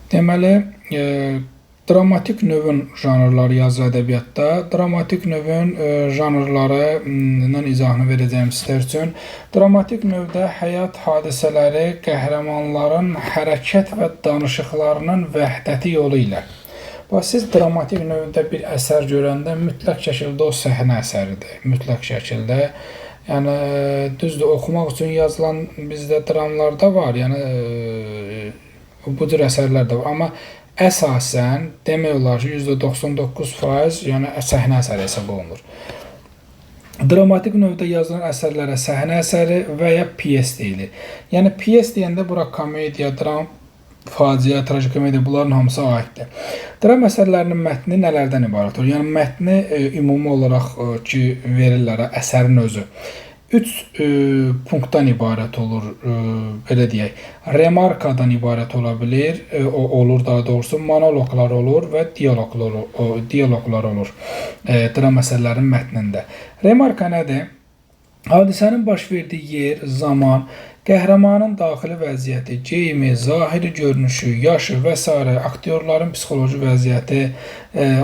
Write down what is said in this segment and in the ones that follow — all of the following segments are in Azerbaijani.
Deməli, dramatik növün janrları yazılı ədəbiyyatda, dramatik növün janrlarının izahını verəcəyim sizlər üçün. Dramatik növdə həyat hadisələri qəhrəmanların hərəkət və danışıqlarının vəhdəti yolu ilə. Bax, siz dramatik növdə bir əsər görəndə mütləq şəkildə o səhnə əsəridir. Mütləq şəkildə. Yəni düzdür, oxumaq üçün yazılan bizdə dramlar da var. Yəni bu cür əsərlər də var. Amma əsasən demək olar ki, %99%, yəni səhnə əsəri hesab olunur. Dramatik növdə yazılan əsərlərə səhnə əsəri və ya pyes deyilir. Yəni pyes deyəndə bura komediya, dram, faciə, trajikomediya, bunların hamısı aiddir. Dram əsərlərinin mətni nələrdən ibarət olur? Yəni mətni ümumi olaraq ki verirlər əsərin özü. 3 punktdan ibarət olur, belə deyək. Remarkadan ibarət ola bilir, o olur daha doğrusu, monoloqlar olur və dialoqlar olur dram əsərlərinin mətnində. Remarka nədir? Hadisənin baş verdiyi yer, zaman, qəhrəmanın daxili vəziyyəti, geyimi, zahiri görünüşü, yaşı və s. aktyorların psixoloji vəziyyəti,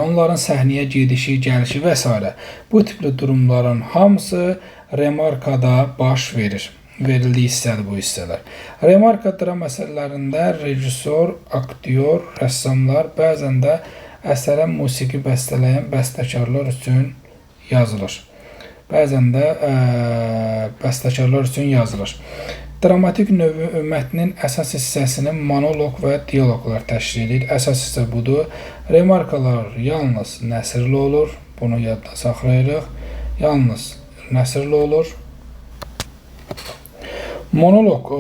onların səhnəyə gedişi, gəlişi və s. Bu tipli durumların hamısı remarkada baş verir. Verildiyi hissədir bu hissələr. Remarka dram əsərlərində rejissor, aktyor, rəssamlar, bəzən də əsərə musiqi bəstələyən bəstəkarlar üçün yazılır. Bəzən də bəstəkarlar üçün yazılır. Dramatik növü mətnin əsas hissəsini monoloq və dialoqlar təşkil edir. Əsas hissə budur. Remarkalar yalnız nəsrli olur. Bunu yadda saxlayırıq. Yalnız nəsrli olur. Monoloq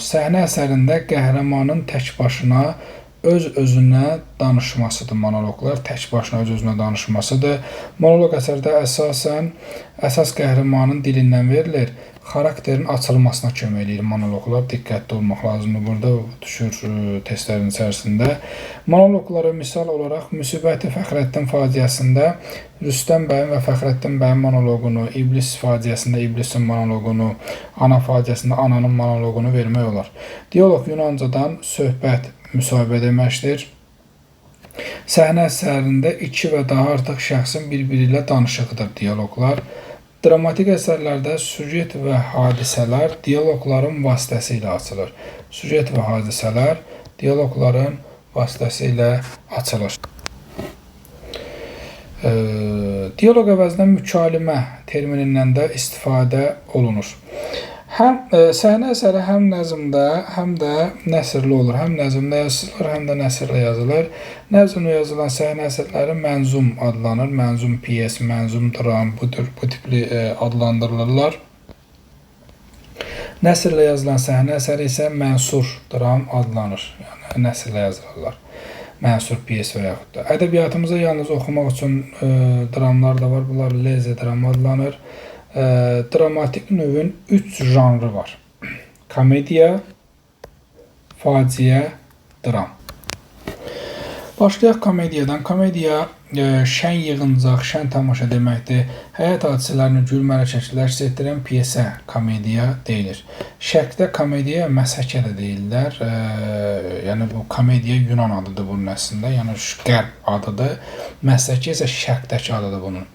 səhnə əsərində qəhrəmanın tək başına öz-özünə danışmasıdır. Monoloqlar tək başına öz-özünə danışmasıdır. Monoloq əsərdə əsasən əsas qəhrəmanın dilindən verilir. Xarakterin açılmasına kömək eləyir monoloqlar. Diqqətli olmaq lazımdır burada, düşür testlərin içərisində. Monoloqlara misal olaraq Müsibəti Fəxrəddin faciəsində Rüstəm bəyin və Fəxrəddin bəyin monoloqunu, İblis faciəsində İblisin monoloqunu, Ana faciəsində ananın monoloqunu vermək olar. Dialoq Yunancadan söhbət, müsahibə deməkdir. Səhnə əsərində iki və daha artıq şəxsin bir-biri ilə danışığıdır dialoqlar. Dramatik əsərlərdə süjet və hadisələr dialoqların vasitəsilə açılır. Süjet və hadisələr dialoqların vasitəsilə açılır. Dialoq əvəzinə mükalimə terminindən də istifadə olunur. Həm səhnə əsəri həm nəzmdə, həm də nəsrli olur. Həm nəzmdə yazılır, həm də nəsrlə yazılır. Nəzmlə yazılan səhnə əsərləri mənzum adlanır. Mənzum pyes, mənzum dram, bu tipli adlandırılırlar. Nəsrlə yazılan səhnə əsəri isə mənsur dram adlanır. Yəni nəsrlə yazılırlar. Mənsur pyes və yaxud da. Ədəbiyyatımızda yalnız oxumaq üçün dramlar da var. Bunlar leze dram adlanır. Dramatik növün 3 janrı var. Komediya, faciə, dram. Başlayaq komediyadan. Komediya şən yığıncaq, şən tamaşa deməkdir. Həyat hadisələrini gülməli şəkildə əks etdirən pyesə komediya deyilir. Şərqdə komediya məsəkə də deyirlər. Yəni bu komediya Yunan adıdır bunun əslində. Yəni qərb adıdır. Məsəkə isə şərqdəki adıdır bunun.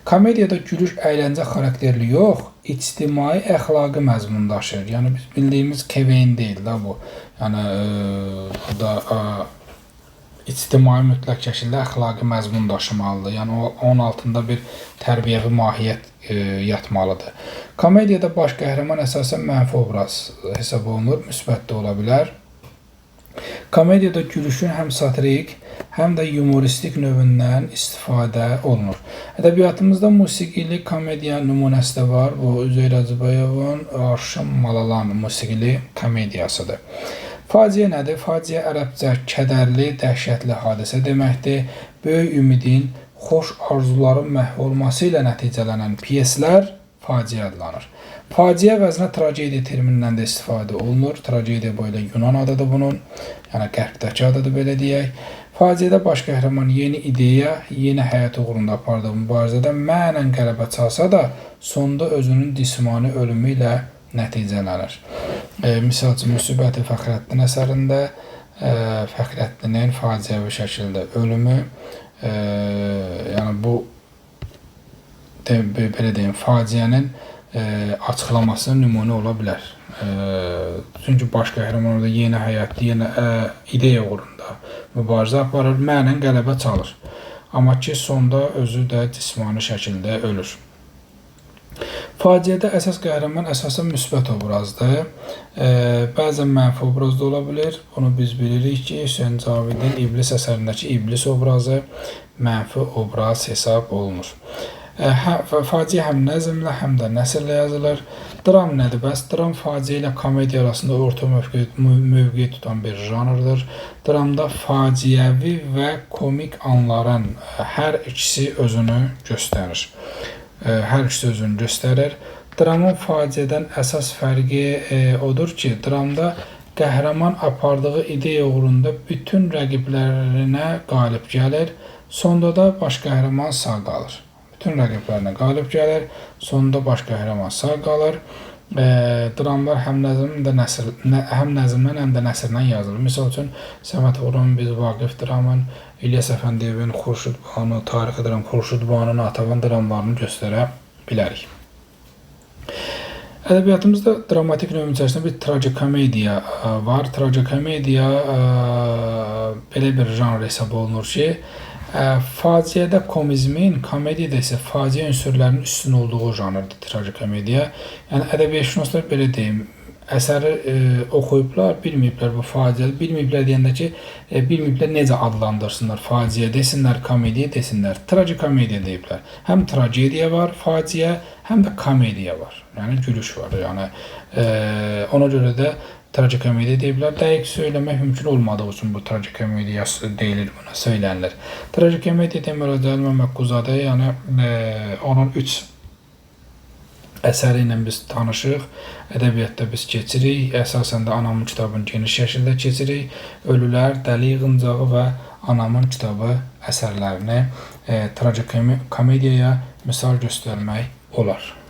Komediyada gülüş əyləncə xarakterli yox, ictimai əxlaqi məzmun daşıyır. Yəni biz bildiyimiz KVN deyil də bu. Yəni burada ictimai mütləq şəkildə əxlaqi məzmun daşımalıdır. Yəni onun altında bir tərbiyəvi mahiyyət yatmalıdır. Komediyada baş qəhrəman əsasən mənfi obraz hesab olunur, müsbət də ola bilər. Komediyada gülüşün həm satirik, həm də yumoristik növündən istifadə olunur. Ədəbiyyatımızda musiqili komediya nümunəsi də var. Bu Üzeyir Hacıbəyovun Arşın Malalan musiqili komediyasıdır. Faciə nədir? Faciə ərəbcə kədərli, dəhşətli hadisə deməkdir. Böyük ümidin, xoş arzuların məhv olması ilə nəticələnən pyeslər faciə adlanır. Faciə əvəzinə tragediya terminindən də istifadə olunur. Tragediya belə Yunan adıdır bunun. Yəni qərbdəki adıdır belə deyək. Faciədə baş qəhrəman yeni ideya, yeni həyat uğrunda apardığı mübarizədə mənən qələbə çalsa da, sonda özünün cismani ölümü ilə nəticələnir. Misal üçün, Müsibəti Fəxrəddin əsərində, Fəxrəddinin faciəvi şəkildə ölümü, yəni bu belə deyim, faciənin açıqlaması nümunə ola bilər. Çünki baş qəhrəman orada yeni həyat, yeni ideya uğrunda mübarizə aparır, mənən qələbə çalır. Amma ki, sonda özü də cismani şəkildə ölür. Faciədə əsas qəhrəman əsasən müsbət obrazdır. Bəzən mənfi obraz da ola bilər. Bunu biz bilirik ki, Hüseyn Cavidin İblis əsərindəki İblis obrazı mənfi obraz hesab olunur. Faciə həm nəzmlə, həm də nəsrlə yazılır. Dram nədir bəs? Dram faciə ilə komediya arasında orta mövqe tutan bir janrdır. Dramda faciəvi və komik anların hər ikisi özünü göstərir. Hər ikisi özünü göstərir. Dramın faciədən əsas fərqi odur ki, dramda qəhrəman apardığı ideya uğrunda bütün rəqiblərinə qalib gəlir. Sonda da baş qəhrəman sağ qalır. Bütün rəqiblərinə qalib gəlir. Sonda baş qəhrəman sağ qalır. Dramlar həm nəzmdən, həm də nəsrdən yazılır. Misal üçün, Səməd Vurğunun biz Vaqif dramın, İlyas Əfəndiyevin Xurşud Banu, tarixi dram Xurşud Banu, Natəvan dramlarını göstərə bilərik. Ədəbiyyatımızda dramatik növün içərisində bir tragikomediya var. Tragikomediya belə bir janr hesab olunur ki, faciədə komizmin, komediyada isə faciə ünsürlərinin üstün olduğu janrdır tragikomediya. Yəni ədəbiyyatşünaslar belə deyim, əsəri oxuyublar, bilməyiblər bu faciədir. Bilməyiblər deyəndə ki, bilməyiblər necə adlandırsınlar. Faciə desinlər, komediya desinlər. Tragikomediya deyiblər. Həm tragediya var, faciə, həm də komediya var. Yəni gülüş var. Yəni ona görə də tragikomediya deyiblər. Dəqiq söyləmək mümkün olmadığı üçün bu tragikomediya deyilir buna, söylənilir. Tragikomediya demək olar Cəlil Məmmədquluzadə, yəni onun 3 əsəri ilə biz tanışıq. Ədəbiyyatda biz keçirik. Əsasən də Anamın kitabını geniş şəkildə keçirik. Ölülər, Dəli Yığıncağı və Anamın kitabı əsərlərini tragikomediyaya misal göstərmək olar.